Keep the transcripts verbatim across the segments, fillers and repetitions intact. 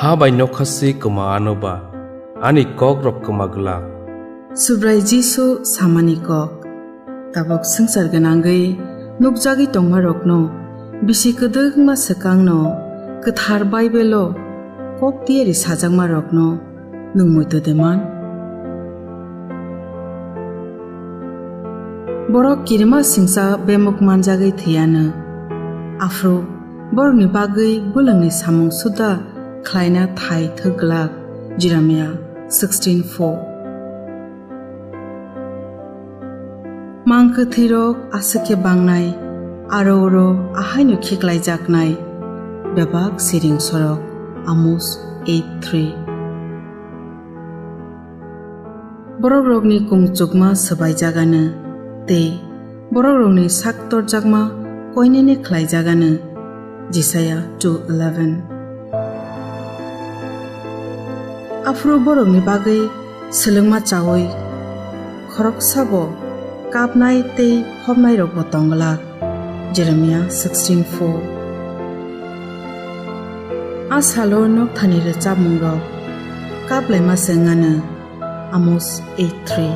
Ha bai nokha se kwma ano ba, ani kok rok kwma glak. Subrai Jisu samani kok. Tabuk swngchar gwnangwi nukjagwi tongmarokno, bisi kwdwkma swkangno, kwthar Baibelo kok tiyari sajakmarokno nwng muitu de man? Borok kirima singcha bemuk manjagwi thwiyano, aphuru borokni bagwi bwlwngni samung suda khlaina thai thwk glak. Jeremiah sixteen four. Mang kwthwirok aswk khe bangnai, aro oro ahaino khiklaijaknai bebak siring sorok. Amos eight three. Borokrokni kung chukma swbaijagano tei borokrokni sak torjakma koinene khlaijagano. Jisaya two eleven. Aphuru borokni bagwi swlwngma chaui khoroksabo kapnai tei hopnairokbo tong glak. Jeremiah sixteen four. A salo nokthani rwchapmungrok kaplaima se wngano. Amos eight three.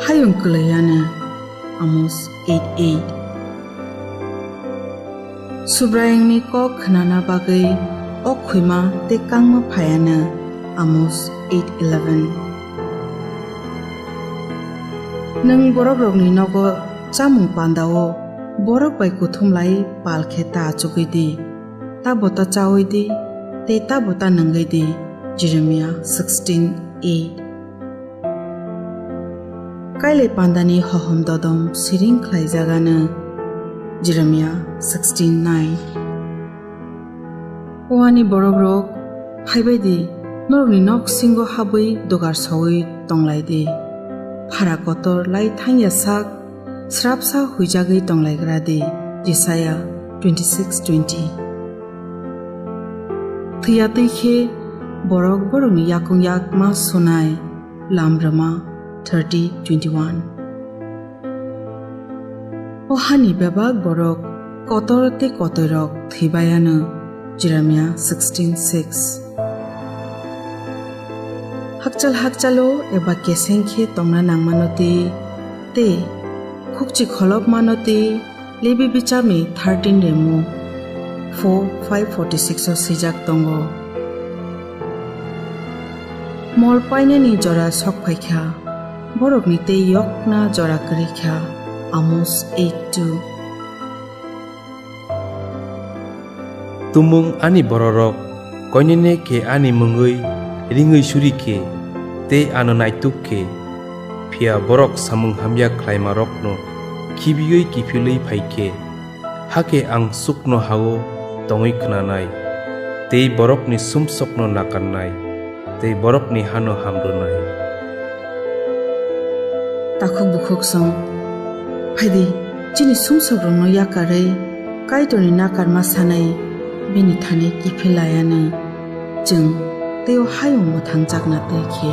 Hayung kwlwiano. Amos eight eight. Subraiyungni kok khnana bagwi o khwima tei kangma phaiano. Amos eight eleven. Nwng borokrokni nogo chamung pandao borok bai kuthum lai pal khe ta achugwi di, tabo ta chaui di, tei tabo ta nungwi di. Jeremiah sixteen eight. Kailai pandani hohom dodom siring khlaijagano. Jeremiah sixteen nine. O ani borokrok, phaibai di, norokni noksingo habwi dogar saui tonglai di. Phara kotor lai thangya sak srapsa huijagwi tonglaigra di. Jisaya twenty-six twenty. Thwiya twi khe borok borokni yakung yakma sunai. Lamrwma thirty twenty-one. O hani bebak borok kotor tei kotoirok thwibai ano. Jeremiah sixteen six. Hakchal hakchalo eba keseng khe tongna nangmano tei, tei khukchi kholopmano tei, Lebi bichapni thirteen remu four five forty six o swijak tongo. Mol painani jora sok phaikha, borokni tei yokna jora kwrwikha. Amos eight two. Tumung ani bororok, koinene khe ani mungwi ringwi suri khe, tei ano naituk khe, phiya borok samung hamya khlaimarokno khibiwi kiphilwi phai khe, hakhe ang chukno ha-o tongwi khnanai, tei borokni sumsokno nakarnai, tei borokni hano hamrwnai. Takhuk bukhuk song, phaidi, chini sumsokrokno yakarwi Kaitorni nakarma sanai bini thani kiphil laiano chwng tei o hayung mwthangjakna twi khe.